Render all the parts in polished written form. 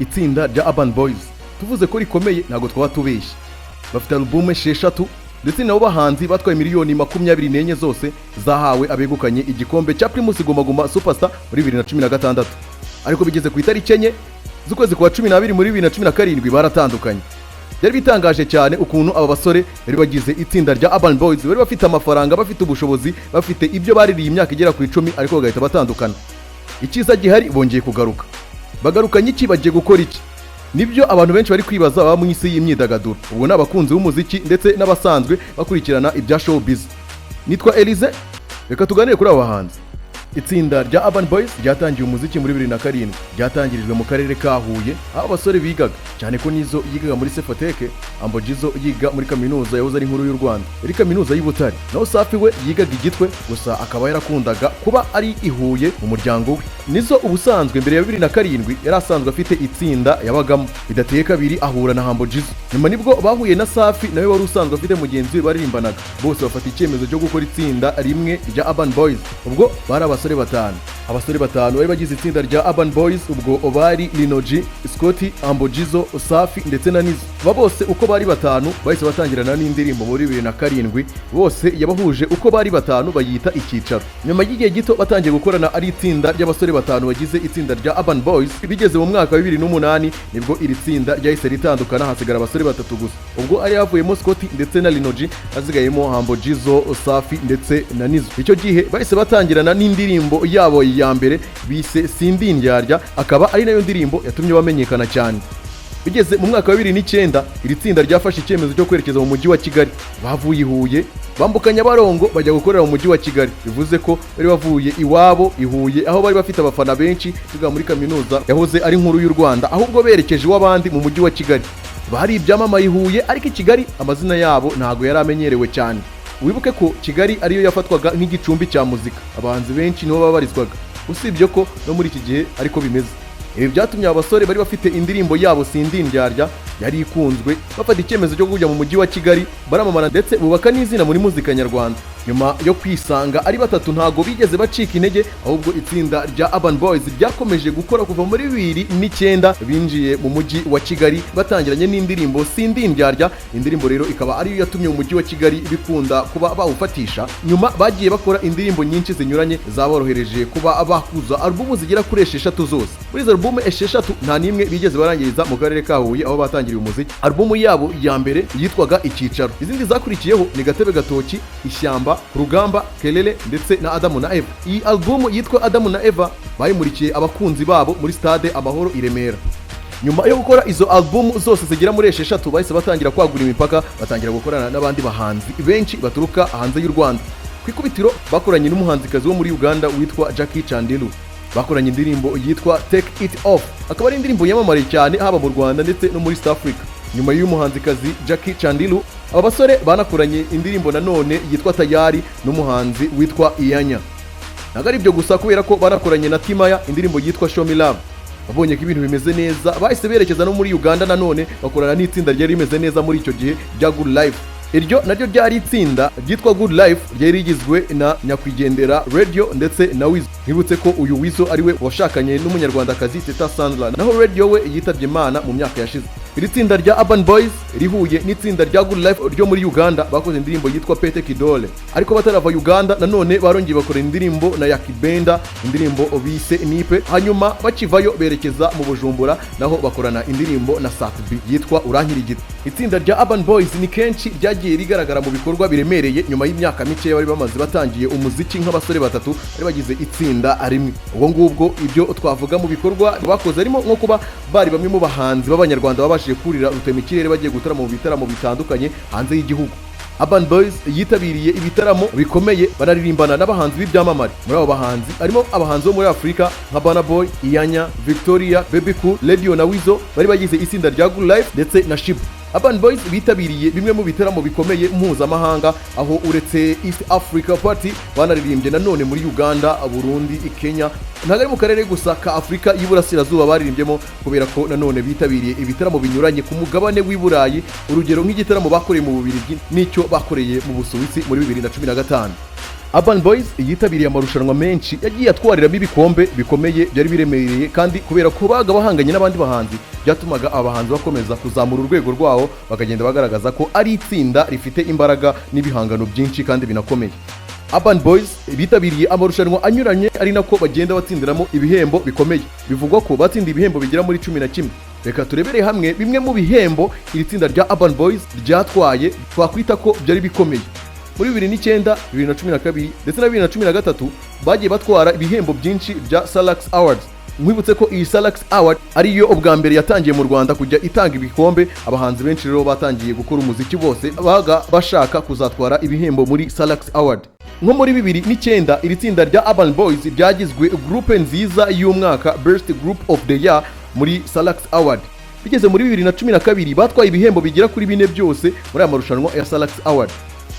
Itsinda rya Urban Boys tuvuze ko rikomeye ntabwo twaba tubeshye. Bafite alubumu 6, ndetse nabo bahanzi batwaye miliyoni 24 zose zahawe abegukanye igikombe cya Primus Guma Guma Superstar muri 2016. Ariko bigeze ku itariki 4 z'ukwezi kwa 12 muri 2017 baratandukanye. Byari bitangaje cyane ukuntu aba basore bari bagize itsinda rya Urban Boys bari bafite amafaranga, bafite ubushobozi, bafite ibyo baririye imyaka igera ku 10, ariko bagahita batandukana. Icyiza gihari, bongeye kugaruka. Bagarukanye iki? Bagiye gukora iki? Nibyo abantu benshi bari kwibaza baba mu isi y'imyidagaduro. Ubwo ni abakunzi b'umuziki ndetse n'abasanzwe bakurikirana ibya showbiz. Nitwa Elize, reka tuganire kuri aba bahanzi. Itsinda rya Urban Boys ryatangiye umuziki muri 2007. Ryatangirijwe mu karere ka Huye aho abasore bigaga, cyane ko Nizzo yigaga muri Cefotec, Humble Jizzo yiga muri kaminuza yahoze ari inkuru y'u Rwanda, yari kaminuza y'i Butare, naho Safi we yigaga i Gitwe, gusa akaba yarakundaga kuba ari i Huye mu muryango we. Nizzo ubusanzwe mbere ya 2007 yari asanzwe afite itsinda yabagamo. Bidateye kabiri ahura na Humble Jizzo. Nyuma nibwo bahuye na Safi, nawe wari usanzwe afite mugenzi we baririmbanaga. Bose bafata icyemezo cyo gukora itsinda rimwe rya Urban Boys. Ubwo bari abasore batanu. Abasore batanu bari bagize itsinda rya Urban Boys ubwo bari Lino G, Scotty, Humble Jizzo, Safi ndetse na Nizzo. Aba bose uko bari batanu bahise batangirana n'indirimbo muri 2007 bose yabahuje uko bari batanu, bayita Icyicaro. Nyuma y'igihe gito batangiye gukorana ari itsinda ry'abasore batanu bagize itsinda rya Urban Boys. Bigeze mu mwaka wa 2008 nibwo iri tsinda ryahise ritandukana, hasigara abasore batatu gusa. Ubwo ari havuyemo Scotty ndetse na Lino G, hasigayemo Humble Jizzo, Safi ndetse na Nizzo. Icyo gihe bahise batangirana n'indirimbo yabo ya mbere bise Sindi Indyarya, akaba ari nayo ndirimbo yatumye bamenyekana cyane. Bigeze mu mwaka wa 2009 iri tsinda ryafashe icyemezo cyo kwerekeza mu mujyi wa Kigali. Bavuye i Huye, bambuka Nyabarongo, bajya gukorera mu mujyi wa Kigali. Bivuze ko bari bavuye iwabo i Huye aho bari bafite abafana benshi biga muri kaminuza yahoze ari nkuru y'u Rwanda, ahubwo berekeje iw'abandi mu mujyi wa Kigali. Bari ibyamamare i Huye, ariko i Kigali amazina yabo ntabwo yari amenyerewe cyane. Wibuke ko Kigali ariyo yafatwaga nk'igicumbi cya muzika, abahanzi benshi niho babarizwaga, usibye ko no muri iki gihe ariko bimeze. Ibi byatumye aba basore bari bafite indirimbo yabo Sindi Indyarya yari ikunzwe bafata icyemezo cyo kujya mu mujyi wa Kigali, baramamara ndetse bubaka n'izina muri muzika nyarwanda. Nyuma yo kwisanga ari batatu, ntago bigeze bacika intege, ahubwo itsinda rya Urban Boys ryakomeje gukora kuva muri 2009. Binjiye mu mujyi wa Kigali batangiranye n'indirimbo Sindi Indyarya. Indirimbo rero ikaba ariyo yatumye mu mujyi wa Kigali bikunda kuba bawufatisha. Nyuma bagiye bakora indirimbo nyinshi zinyuranye zaborohereje kuba bakuza alubumu zigera kuri 6 zose. Muri izo alubumu 6 nta n'imwe bigeze barangiriza mu karere ka Huye aho batangiriye umuziki. Alubumu yabo ya mbere yitwaga Icyicaro. Izindi zakurikiyeho ni Gatebe Gatoki, Ishyamba, Rugamba, Kelele ndetse na Adamu na Eva. Iyi alubumu yitwa Adamu na Eva bayimurikiye abakunzi babo muri Stade Amahoro i Remera. Nyuma yo gukora izo alubumu zose zigera muri 6, bahise batangira kwagura imipaka, batangira gukorana n'abandi bahanzi benshi baturuka hanze y'u Rwanda. Ku ikubitiro bakoranye n'umuhanzikazi wo muri Uganda witwa Jackie Chandiru. Bakoranye indirimbo yitwa Take It Off, akaba ari indirimbo yamamariye cyane haba mu Rwanda ndetse no muri East Africa. Nyuma y'uyu muhanzikazi Jackie Chandiru, aba basore banakoranye indirimbo nanone yitwa Tayari n'umuhanzi witwa Iyanya. Ntabwo ari ibyo gusa, kubera ko banakoranye na Timaya indirimbo yitwa Show Me Love. Babonye ko ibintu bimeze neza, bahise berekeza no muri Uganda, nanone bakorana n'itsinda ryari rimeze neza muri icyo gihe rya Good Life. Iryo naryo ryari itsinda ryitwa Good Life, ryari rigizwe na nyakwigendera Radio ndetse na Weasel. Nkibutse ko uyu Weasel ari we washakanye n'Umunyarwandakazi Teta Sandra, naho Radio we yitabye Imana mu myaka yashize. Iri tsinda rya Urban Boys rihuye n'itsinda rya Good Life ryo muri Uganda, bakoze indirimbo yitwa Pete Kidole. Ariko batarava Uganda, nanone barongeye bakora indirimbo na Yakibenda, indirimbo bise Nipe. Hanyuma bakivayo berekeza mu Bujumbura, naho bakorana indirimbo na Sat-B yitwa Urankirigita. Itsinda rya Urban Boys ni kenshi ryagiye rigaragara mu bikorwa biremereye nyuma y'imyaka mike bari bamaze batangiye umuziki nk'abasore batatu bari bagize itsinda rimwe. Ubwo ngubwo ibyo twavuga mu bikorwa bakoze harimo nko kuba bari bamwe mu bahanzi b'Abanyarwanda babashije kurira rutemikirere bagiye gutarama mu bitaramo bitandukanye hanze y'igihugu. Urban Boys yitabiriye ibitaramo bikomeye, banaririmbana n'abahanzi b'ibyamamare. Muri abo bahanzi harimo abahanzi bo muri Afurika nka Burna Boy, Iyanya, Victoria, Bebe Cool, Radio na Weasel bari bagize itsinda rya Good Life ndetse na Sheebah. Urban Boys bitabiriye bimwe mu bitaramo bikomeye mpuzamahanga, aho uretse East Africa Party banaririmbye nanone muri Uganda, Burundi, Kenya. Ntabwo ari mu karere gusa ka Afurika y'Iburasirazuba baririmbyemo, kubera ko nanone bitabiriye ibitaramo binyuranye ku mugabane w'i Burayi, urugero nk'igitaramo bakoreye mu Bubiligi n'icyo bakoreye mu Busuwisi muri 2015. Urban Boys yitabiriye amarushanwa menshi, yagiye atwariramo ibikombe bikomeye byari biremereye, kandi kubera ko baga bahanganye n'abandi bahanzi, byatumaga abahanzi bakomeza kuzamura urwego rwabo, bakagenda bagaragaza ko ari itsinda rifite imbaraga n'ibihangano byinshi kandi binakomeye. Urban Boys bitabiriye amarushanwa anyuranye, ari nako bagenda batsindiramo ibihembo bikomeye. Bivugwa ko batsindiye ibihembo bigera muri 11. Reka turebere hamwe bimwe mu bihembo iri tsinda rya Urban Boys ryatwaye twakwita ko byari bikomeye. Muri 2009, 2012 ndetse na 2013 bagiye batwara ibihembo byinshi bya Salax Awards. Nkwibutse ko iyi Salax Award ariyo ubwa mbere yatangiye mu Rwanda kujya itanga ibikombe. Abahanzi benshi rero batangiye gukora umuziki bose baga bashaka kuzatwara ibihembo muri Salax Award. Nko muri 2009, iri tsinda rya Urban Boys ryagizwe groupe nziza y'umwaka, Best Group of the Year, muri Salax Award. Bigeze muri 2012, batwaye ibihembo bigera kuri bine byose muri aya marushanwa ya Salax Award.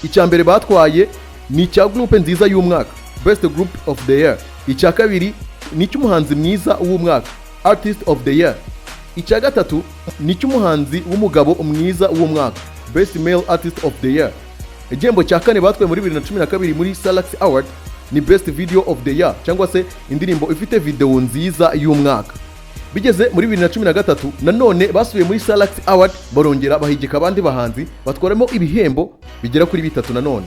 Icya mbere batwaye ni icya groupe nziza y'umwaka, Best Group of the Year. Icya kabiri ni icy'umuhanzi mwiza w'umwaka, Artist of the Year. Icya gatatu ni icy'umuhanzi w'umugabo mwiza w'umwaka, Best Male Artist of the Year. Igihembo cya kane batwaye muri 2012 muri Salax Award ni Best Video of the Year, cyangwa se indirimbo ifite video nziza y'umwaka. Bigeze muri 2013, nanone basubiye muri Salax Award, barongera bahigika abandi bahanzi, batwaramo ibihembo bigera kuri bitatu. Nanone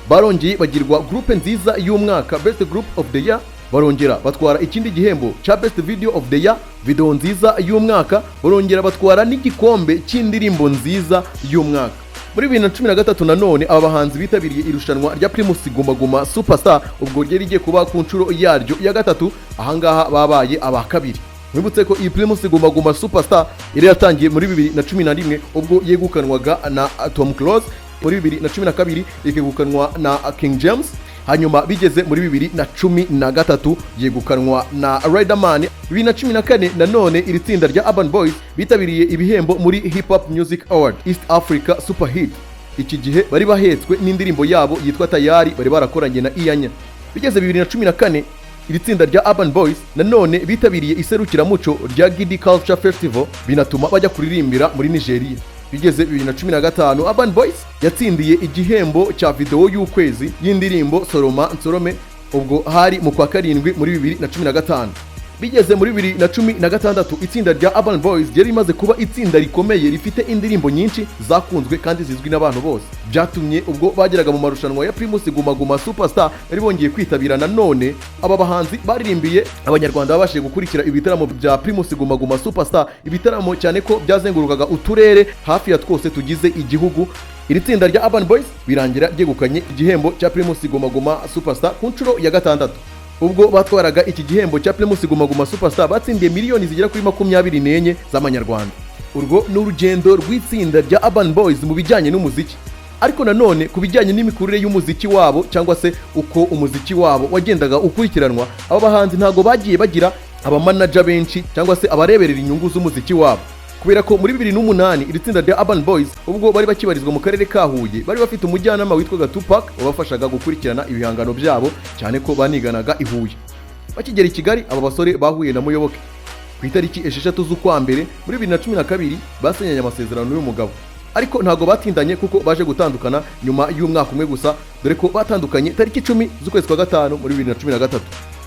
barongeye bagirwa groupe nziza y'umwaka, Best Group of the Year, barongera batwara ikindi gihembo cya Best Video of the Year, video nziza y'umwaka, barongera batwara n'igikombe cy'indirimbo nziza y'umwaka. Muri 2013 nanone aba bahanzi bitabiriye irushanwa rya Primus Guma Guma Superstar, ubwo ryari rigiye kuba ku nshuro yaryo ya gatatu. Ahangaha babaye aba kabiri. Mwibutse ko iyi Primus Guma Guma Superstar yari yatangiye muri 2011, ubwo yegukanwaga na Tom Close, muri 2012 ikegukanwa na King James, hanyuma bigeze muri 2013 yegukanwa na Riderman. 2014 nanone iri tsinda rya Urban Boys bitabiriye ibihembo muri Hip Hop Music Award East Africa Super Hit. Iki gihe bari bahetswe n'indirimbo yabo yitwa Tayari bari barakoranye na Iyanya. Bigeze 2014, iri tsinda rya Urban Boys nanone bitabiriye iserukiramuco rya Gidi Culture Festival, binatuma bajya kuririmbira muri Nigeria. Bigeze 2015, Urban Boys yatsindiye igihembo cya video y'ukwezi y'indirimbo Soroma Nsorome, ubwo hari mu kwa karindwi muri 2015. Bigeze muri 2016, itsinda rya Urban Boys ryari rimaze kuba itsinda rikomeye rifite indirimbo nyinshi zakunzwe kandi zizwi n'abantu bose. Byatumye ubwo bageraga mu marushanwa ya Primus Guma Guma Superstar bari bongeye kwitabira nanone, aba bahanzi baririmbiye Abanyarwanda babashije gukurikira ibitaramo bya Primus Guma Guma Superstar, ibitaramo cyane ko byazengurukaga uturere hafi ya twose tugize igihugu. Iri tsinda rya Urban Boys birangira ryegukanye igihembo cya Primus Guma Guma Superstar ku nshuro ya gatandatu. Ubwo batwaraga iki gihembo cya Primus Guma Guma Superstar, batsindiye miliyoni zigera kuri 24 z'amanyarwanda. Urwo ni urugendo rw'itsinda rya Urban Boys mu bijyanye n'umuziki. Ariko nanone ku bijyanye n'imikurire y'umuziki wabo, cyangwa se uko umuziki wabo wagendaga ukurikiranwa, aba bahanzi ntabwo bagiye bagira abamanaja benshi cyangwa se abareberera inyungu z'umuziki wabo, kubera ko muri 2008 iri tsinda rya Urban Boys, ubwo bari bakibarizwa mu karere ka Huye, bari bafite umujyanama witwaga Tupac wabafashaga gukurikirana ibihangano byabo, cyane ko baniganaga i Huye. Bakigera i Kigali, aba basore bahuye na Muyoboke. Ku itariki 6 z'ukwa mbere muri 2012 basinyanye amasezerano n'uyu mugabo, ariko ntabwo batindanye kuko baje gutandukana nyuma y'umwaka umwe gusa, dore ko batandukanye tariki 10 z'ukwezi kwa gatanu muri 2013.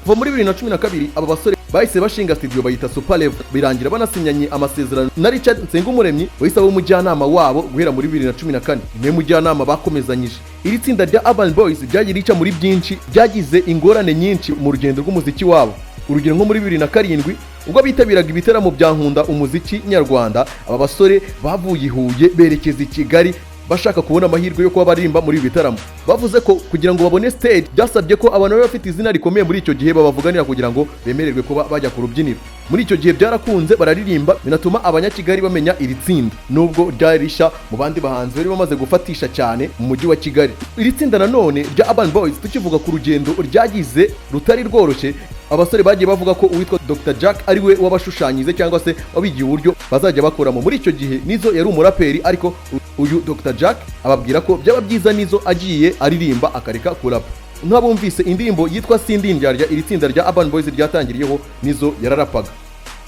Kuva muri 2012, aba basore bahise bashinga studio bayita Super Level, birangira banasinyanye amasezerano na Richard Nsengumuremyi wahise aba umujyanama wabo guhera muri 2014. Niwe mujyanama bakomezanyije. Iri tsinda rya Urban Boys ryagiye rica muri byinshi, byagize ingorane nyinshi mu rugendo rw'umuziki wabo. Urugero, nko muri 2007, ubwo bitabiraga ibitaramo bya Nkunda Umuziki Nyarwanda, aba basore bavuye i Huye berekeza i Kigali bashaka kubona amahirwe yo kuba baririmba muri ibi bitaramo. Bavuze ko kugira ngo babone stage byasabye ko abantu bari bafite izina rikomeye muri icyo gihe babavuganira kugira ngo bemererwe kuba bajya ku rubyiniro. Muri icyo gihe byarakunze, bararirimba, binatuma Abanyakigali bamenya iri tsinda, nubwo ryari rishya mu bandi bahanzi bari bamaze gufatisha cyane mu mujyi wa Kigali. Iri tsinda nanone rya Urban Boys, tukivuga ku rugendo ryagize rutari rworoshye, abasore bagiye bavuga ko uwitwa Dr Jack ari we wabashushanyije cyangwa se wabigiye uburyo bazajya bakoramo. Muri icyo gihe Nizo yari umuraperi, ariko uyu Dr Jack ababwira ko byaba byiza Nizo agiye aririmba akareka kurapa. Nk'abumvise indirimbo yitwa Sindi Indyarya iri tsinda rya Urban Boys ryatangiriyeho, Nizo yararapaga.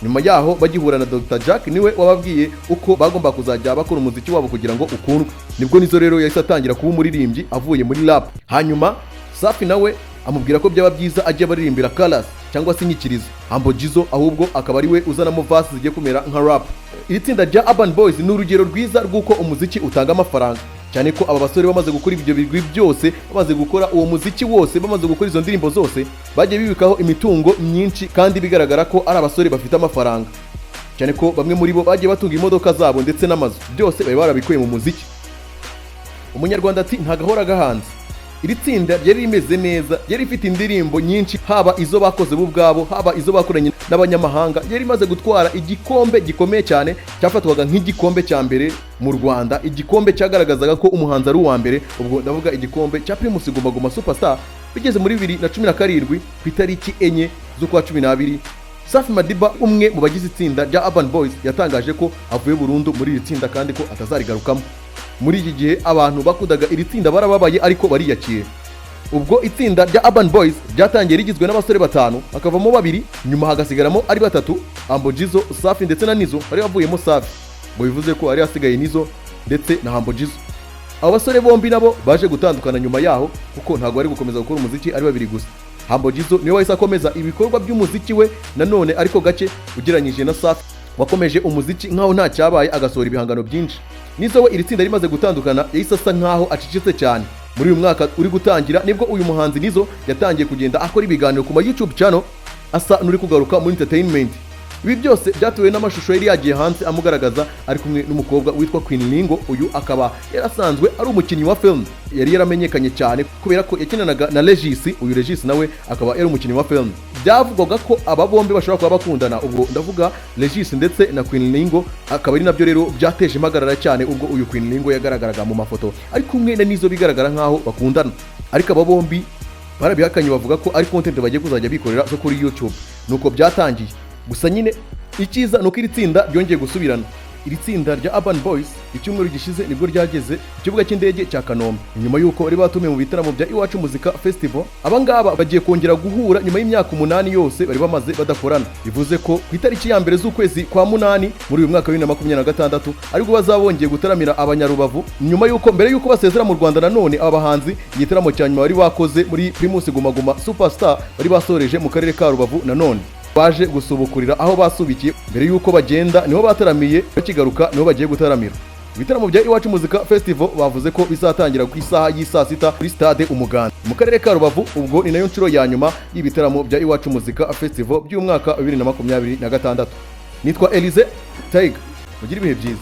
Nyuma yaho bagihura na Dr Jack, niwe wababwiye uko bagomba kuzajya bakora umuziki wabo kugira ngo ukundwe. Nibwo Nizo rero yahise atangira kuba umuririmbyi avuye muri rap. Hanyuma Safi nawe amubwira ko byaba byiza ajya baririmbira chorus cyangwa se inyikirizo, Humble Jizzo ahubwo akaba ari we uzanamo verse zigiye kumera nka rap. Iri tsinda rya Urban Boys ni urugero rwiza rw'uko umuziki utanga amafaranga, cyane ko aba basore bamaze gukora ibyo bigwi byose, bamaze gukora uwo muziki wose, bamaze gukora izo ndirimbo zose, bagiye bibikaho imitungo myinshi, kandi bigaragara ko ari abasore bafite amafaranga, cyane ko bamwe muri bo bagiye batunga imodoka zabo ndetse n'amazu, byose bari barabikuye mu muziki. Umunyarwanda ati: "Ntagahora gahanze." Iri tsinda ryari rimeze neza, ryari rifite indirimbo nyinshi, haba izo bakoze bo ubwabo, haba izo bakoranye n'abanyamahanga. Yari imaze gutwara igikombe gikomeye cyane cyafatwaga nk'igikombe cya mbere mu Rwanda, igikombe cyagaragazaga ko umuhanzi ari uwa mbere. Ubwo ndavuga igikombe cya Primus Guma Guma Superstar. Bigeze muri 2017, ku itariki 4 z'ukwa 12, Safi Madiba, umwe mu bagize itsinda rya Urban Boys, yatangaje ko avuye burundu muri iri tsinda kandi ko atazarigarukamo. Muri iki gihe abantu bakundaga iri tsinda barababaye, ariko bariyakira. Ubwo itsinda rya Urban Boys ryatangiye rigizwe n'abasore batanu, hakavamo babiri, nyuma hagasigaramo ari batatu: Humble Jizzo, Safi ndetse na Nizo. Hari havuyemo Safi, ngo bivuze ko hari hasigaye Nizo ndetse na Humble Jizzo. Abo basore bombi nabo baje gutandukana nyuma yaho, kuko ntabwo bari gukomeza gukora umuziki ari babiri gusa. Humble Jizzo niwe wahise akomeza ibikorwa by'umuziki we nanone, ariko gake ugereranyije na Safi wakomeje umuziki nkaho nta cyabaye, agasohora ibihangano byinshi. Nizo we, iri tsinda rimaze gutandukana, yahise asa nkaho acecetse cyane. Muri uyu mwaka uri gutangira nibwo uyu muhanzi Nizo yatangiye kugenda akora ibiganiro ku ma YouTube channel, asa n'uri kugaruka muri entertainment. Ibi byose byatewe n'amashusho yari yagiye hanze amugaragaza ari kumwe n'umukobwa witwa Queen Lingo. Uyu akaba yarasanzwe ari umukinnyi wa film, yari yaramenyekanye cyane kubera ko yakinanaga na Regis. Uyu Regis nawe akaba yari umukinnyi wa film. Byavugwaga ko aba bombi bashobora kuba bakundana, ubwo ndavuga Regis ndetse na Queen Lingo. Akaba ari nabyo rero byateje impagarara cyane ubwo uyu Queen Lingo yagaragaraga mu mafoto ari kumwe na Nizo, bigaragara nkaho bakundana. Ariko aba bombi barabihakanye, bavuga ko ari content bagiye kuzajya bikorera zo kuri YouTube. Nuko byatangiye. Gusa nyine icyiza ni uko iri tsinda ryongeye gusubirana. Iri tsinda rya Urban Boys icyumweru gishize nibwo ryageze ku kibuga cy'indege cya Kanombe, nyuma y'uko bari batumiwe mu bitaramo bya Iwacu Muzika Festival. Aba ngaba bagiye kongera guhura nyuma y'imyaka 8 yose bari bamaze badakorana. Bivuze ko ku itariki ya 1 z'ukwezi kwa munani muri uyu mwaka wa 2026 aribwo bazaba bongeye gutaramira Abanyarubavu, nyuma y'uko mbere y'uko basezera mu Rwanda nanone, aba bahanzi igitaramo cya nyuma bari bakoze muri Primus Guma Guma Superstar bari basoreje mu karere ka Rubavu. Nanone baje gusubukurira aho basubikiye mbere y'uko bagenda, niho bataramiye, bakigaruka niho bagiye gutaramira. Ibitaramo bya Iwacu Muzika Festival bavuze ko bizatangira ku isaha y'isaa 6 kuri Stade Umuganda mu karere ka Rubavu. Ubwo ni nayo nshuro ya nyuma y'ibitaramo bya Iwacu Muzika Festival by'umwaka wa 2026. Nitwa Elize Tiger, mugire ibihe byiza.